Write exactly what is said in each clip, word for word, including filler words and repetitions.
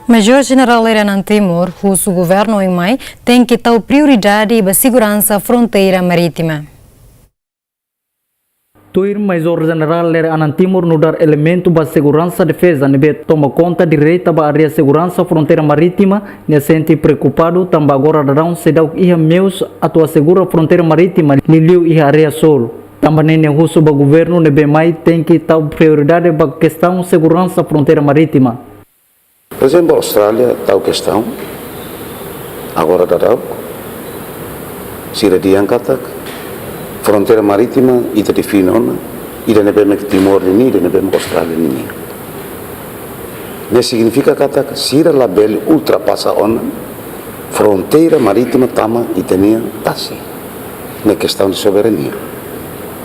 Major Jenerál Lere Anan Timur husu governu oin mai tenke tau prioridade ba seguransa fronteira marítima. Tuir Major Jenerál Lere Anan Timur nu'udar elementu ba seguransa defeza ne'ebé toma konta direta ba área seguransa fronteira marítima, nia sente preokupadu tanba agora daudaun seidauk iha meius atu asegura fronteira marítima liuliu iha área sul. Tanba ne'e nia husu ba governu ne'ebé mai tenke tau prioridade ba kestaun seguransa fronteira marítima. Por ezemplu, Austrália tau kestaun, agora daudaun, sira dehan katak fronteira marítima ita define ona, ida ne'ebé mak Timor ninia, ida ne'ebé mak Austrália ninia. Ne'e signifika katak sira labele ultrapasa ona fronteira marítima tama ita-nia tasi. Ne'e kestaun de soberania.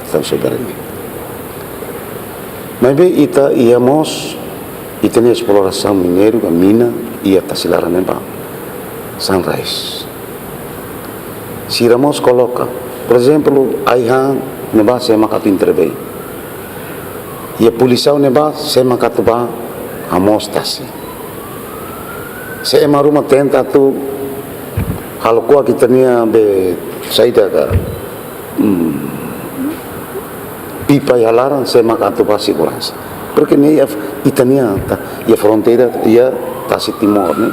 Kestaun soberania. Maibé ita iha mós, ita-nia esplorasaun minériu ka mina iha tasi laran ne'ebá. Sunrise. Sira mós koloka, por ezemplu, ai-han ne'ebá sé mak atu intervém. Iha poluisaun ne'ebá sé mak atu bá hamoos tasi. Se ema ruma tenta atu halo kuak ita-nia be saida ka, hmm, pipa iha laran, sé mak atu bá seguransa. Porque ne'e iha ita-nia ta-, iha fronteira, iha tasi Timor ne'e.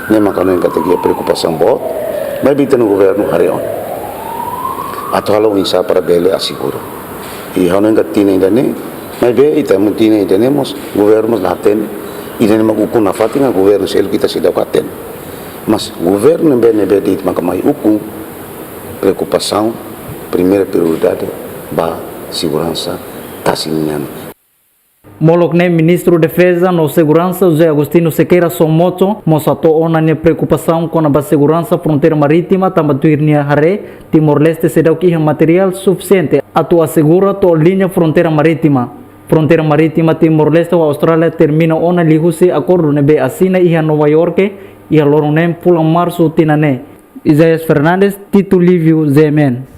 Ne'e mak ha'u hanoin katak iha preokupasaun boot, maibé ita-nia governu haree ona atu halo oinsá para bele asegura. I ha'u hanoin katak tinan ida-ne'e, maibé ita mós tinan ida-ne'e mós governu mós la hatene. Ida-ne'e mak ukun nafatin, governu seluk ita seidauk hatene. Mas governu ne'ebé, ne'ebé de'it maka mai ukun, preokupasaun, primeira prioridade ba seguransa tasi nian. Molok ne'e Ministru Defeza no Seguransa José Agostinho Sequeira Somoto mós hato'o ona nia preokupasaun kona-ba seguransa fronteira marítima tanba tuir nia haree, Timor-Leste seidauk iha materiál sufisiente atu asegura to'o liña fronteira marítima. Fronteira marítima Timor-Leste ho Austrália termina ona liuhusi akordu ne'ebé asina iha Nova Iorke iha loron neen fulan Marsu tinan ne'e. Isaias Fernandes, Tito Livio, Z M N.